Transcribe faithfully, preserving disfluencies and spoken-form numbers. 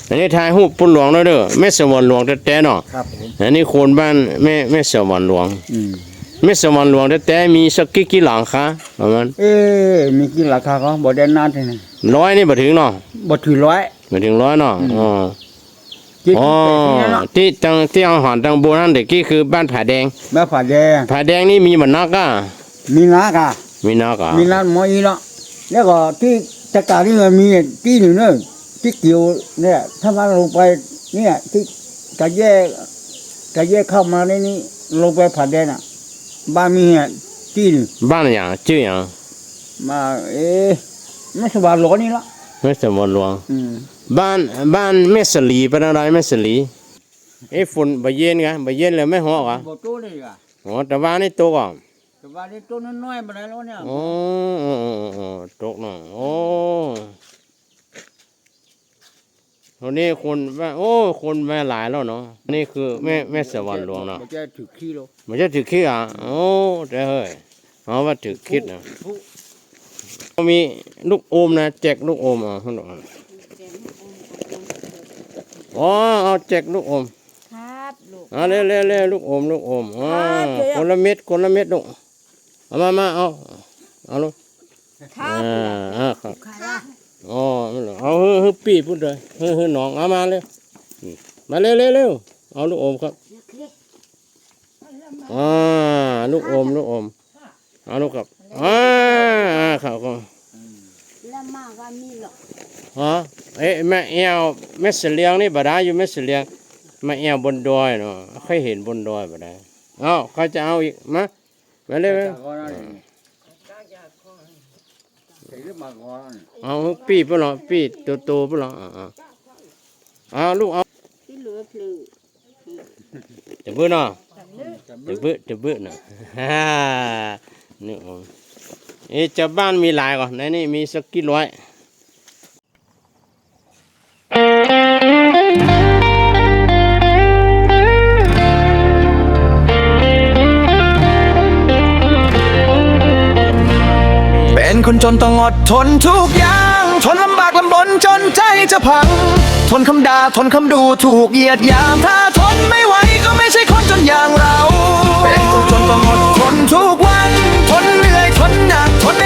อันนี้ถ่ายรูปปู่หลวงแล้วเด้อ แม่สวรรค์หลวงแต๊ๆเนาะ ครับผม อันนี้คนบ้านแม่ แม่สวรรค์หลวง อืม แม่สวรรค์หลวงแต๊ๆ มีสักกี่ กี่หลังคะ ประมาณ เอ๊ะ มีกี่หลังคาก็บ่ได้นับเลยนะ ร้อยนี่บ่ถึงเนาะ บ่ถึงร้อย บ่ถึงร้อยเนาะ อืม อ๋อ เจ็ดสิบแปด อ๋อ นี่เนาะ ที่ตัง ที่เอาหอนตังโบนั่นเด็กกี้คือบ้านผาแดง บ้านผาแดง ผาแดงนี่มีบ่นักอ่ะ มีนักอ่ะ มีนักอ่ะ มีนักหมออีเนาะ แล้วก็ที่ตะกร้านี่มันมีที่หนึ่งเนอะ ที่เกี่ยวเนี่ย ถ้าว่าลงไปเนี่ย ที่จะแยก จะแยกเข้ามาในนี้ ลงไปผาแดงอ่ะ บ้านมีอ่ะ ที่หนึ่ง บ้านอย่าง ชื่ออย่าง มา เอ๊ะ แม่สวรรค์หลวงนี่ละ แม่สวรรค์หลวง อืม บ้าน บ้านแม่สลี ไปทางใดแม่สลี เอ๊ะ ฝนบ่เย็นกะ บ่เย็นแล้วแม่ฮอกะ บ่โตเลยอ่ะ อ๋อ แต่ว่านี่ตกอ่ะ แต่ว่านี่โตน้อยๆ บ่ได้แล้วเนี่ย อ๋อ อ๋อ อ๋อ อ๋อ ตกเนาะ โอ้ วันนี้คนแม่ โอ้ คนแม่หลายแล้วเนาะ นี่คือแม่ แม่สวรรค์หลวงเนาะ บ่จะถือขี้โล บ่จะถือขี้อ่ะ โอ้ แต่เฮ้ย เอาว่าถือคิดนะ ผู้ มีลูกอมนะ แจกลูกอมอ่ะ อ๋อ เอาแจกลูกอม ครับลูก เอาเร็วเร็วเร็ว ลูกอม ลูกอม อ๋อ ครับ คนละเม็ด คนละเม็ดลูก เอามา มา เอา เอาลูก ครับ อ่า อ่า ครับ ครับ อ๋อ เอา หื้อ หื้อปี้พูดเลย หื้อ หื้อน้อง เอามาเลย อืม มาเร็วเร็วเร็ว เอาลูกอมครับ อ่า ลูกอม ลูกอม เอาลูกครับ อ่า อ่า ครับ ครับ แล้วมากว่ามีหรอก ฮะ เอ๊ะ แม่แอว แม่เสลียงนี่บ่ได้ อยู่แม่เสลียง แม่แอวบนดอยเนาะ เคยเห็นบนดอยบ่ได้ เอา เขาจะเอาอีก มา มาเลย มา ใส่เลือดหมากก่อน เอา ปี้ไปเหรอ ปี้โตๆไปเหรอ อ่า อ่า เอาลูก เอา ที่เหลือเพลิง จะเบื่อเนาะ จะเบื่อ จะเบื่อเนาะ ฮ่า นี่ อ๋อ เอ๊ะ เจ้าบ้านมีหลายก่อน ในนี่มีสักกี่ร้อย เป็นคนจนต้องอดทนทุกอย่าง ทนลำบากลำบนจนใจจะพัง ทนคำด่า ทนคำดูถูกเหยียดหยาม ถ้าทนไม่ไหวก็ไม่ใช่คนจนอย่างเรา เป็นคนจนต้องอดทนทุกวัน ทนเหนื่อย ทนหนัก ทนใน